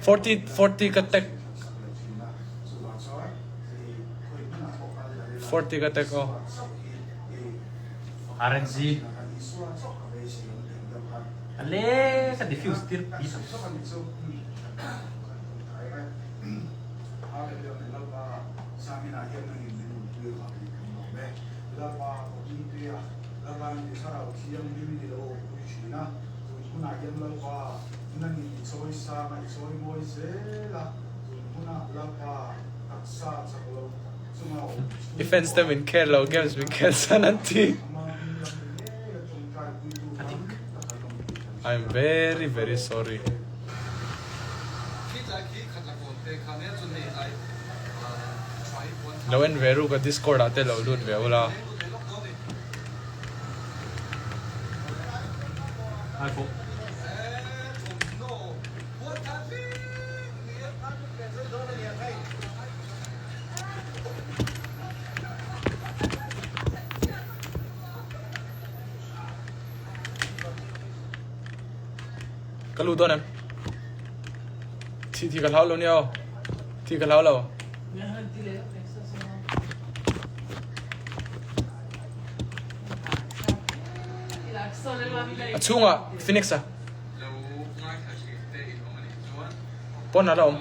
40 40 ka tek 40 ka tek aw. RNG Ale ka diffuse tir pi I fans te min khel lo games min khel san an ti. I'm very very sorry. Lo en ve ru ka discord ah te lo lut ve ula. Ka lut dawn em? Thi thi ka hlau lo nia aw. Thi ka hlau lo. A chhungah Phoenix a. Pawn a la awm.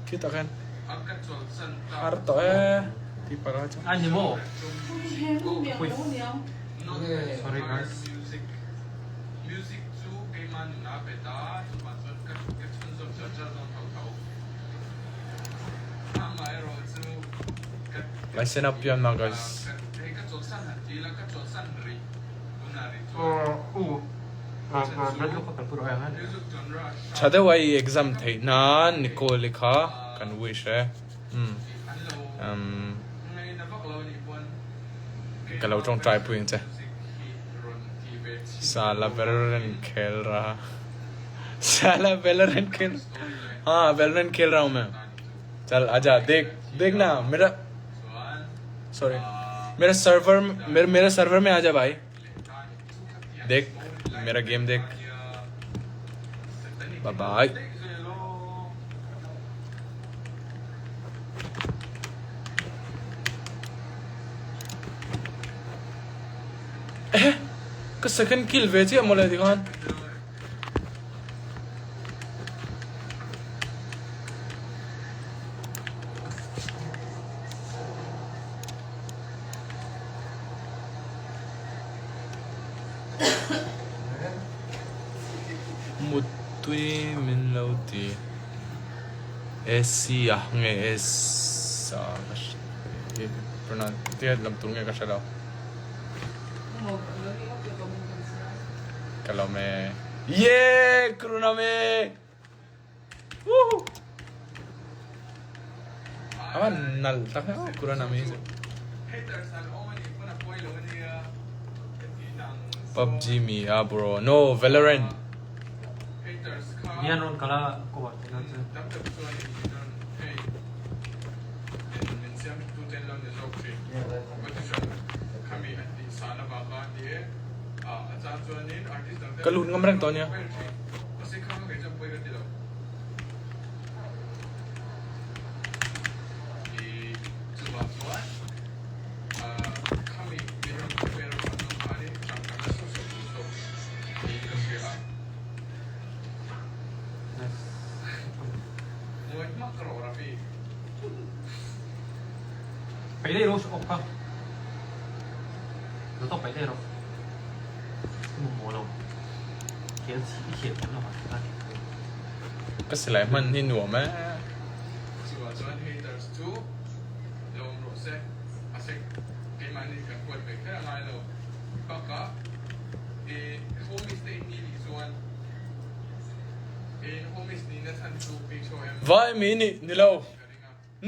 Khi tak hian har tawh e ti para chu. A ni maw? Sorry guys. Listen up yan mga guys. Tha deuh a i exam theih nan Nicole i kha kan wish e. Um. Um. Ka lo tawngtai pui ang che. Sala Valorant khel ra. Sala Valorant khel. हाँ Valorant खेल रहा हूँ मैं चल आजा देख देख ना मेरा सॉरी मेरा सर्वर मेरे मेरा सर्वर में आजा भाई देख मेरा गेम देख bye bye Ka second kill ve chiah mawle tikhan. Muttui min lo ti. Esi a nge Esa ka hre pronounce tia lam tur nge ka hre lo. Ka lawm e. Yee! Kruname! Woohoo! A van nal tak e aw Kruname hi chu. PUBG mi a bro. No, Valorant. Mian rawn kal a ko ah tihna chu. Ka lut ngam reng tawh nia. Ka silai hman hi nuam e. Vai mi nih ni lo.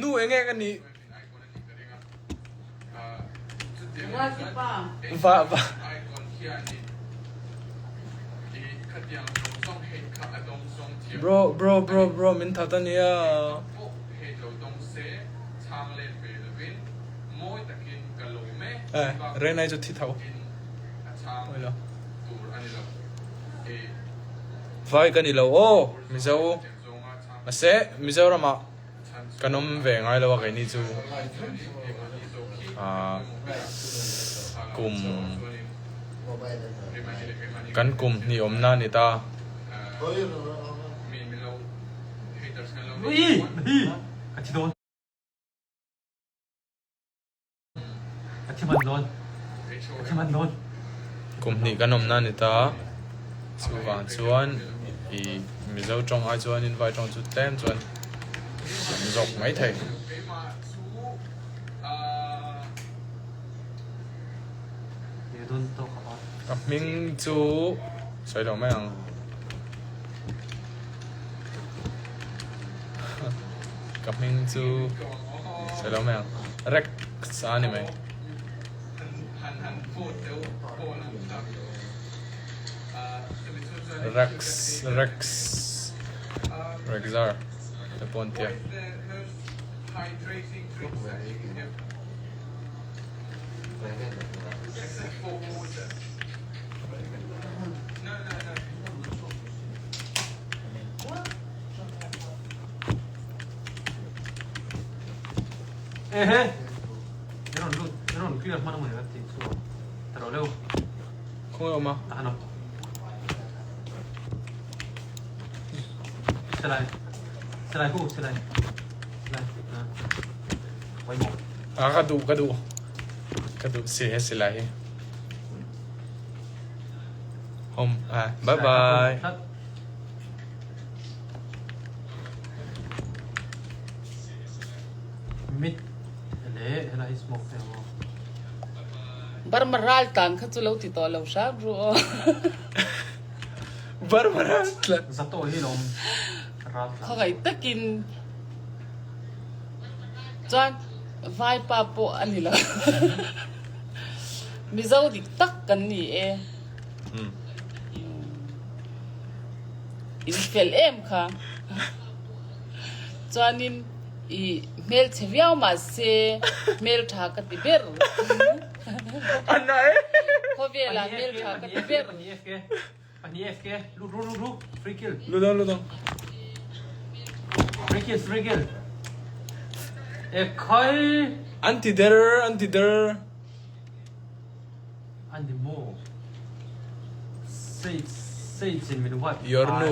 Nu enge ka nih. Va va. Bro bro bro bro min that ania. Eh Renai chu thi tho. Pawilo. Vai ka ni lo aw Mizo. Mahse Mizoram ah kan awm ve ngai lo a keini chu ah kum kan kum hnih awmna a ni ta. Kum hnih kan awmna a ni ta, chuvang chuan i Mizo tawng ai chuanin vai tawng chu tlem chuan thiam zawk mai thei. Ka hming chu sawi lo mai ang. Ka hming chu sawi lo mai ang. Rex a ni mai. Rex Rex Rexar te pawh an tia. Ehe I rawn lut i rawn clear hman amawni ka ti chu ta rawh leu. Khawnge awm a? Tahan awm. Silai silai hu silai silai pawimawh. A ka duh ka duh ka duh si he silai hi. Home ah bye bye. Mit leh helai hi smoke te ang aw. Burma ral tlan kha chu lo ti tawh lo hram ru aw. Burma ral tlan. Zato hi lawm ral tlan. Khawngaih takin chuan vaipa pawh a ni lo. Mizo dik tak kan ni e. In fel em kha. Chuanin i hmelchhe viau mahse hmeltha ka ti ber. Khawvelah hmeltha ka ti ber. An ti der an ti der. An ni maw? Sei sei chin min wipe Your nu.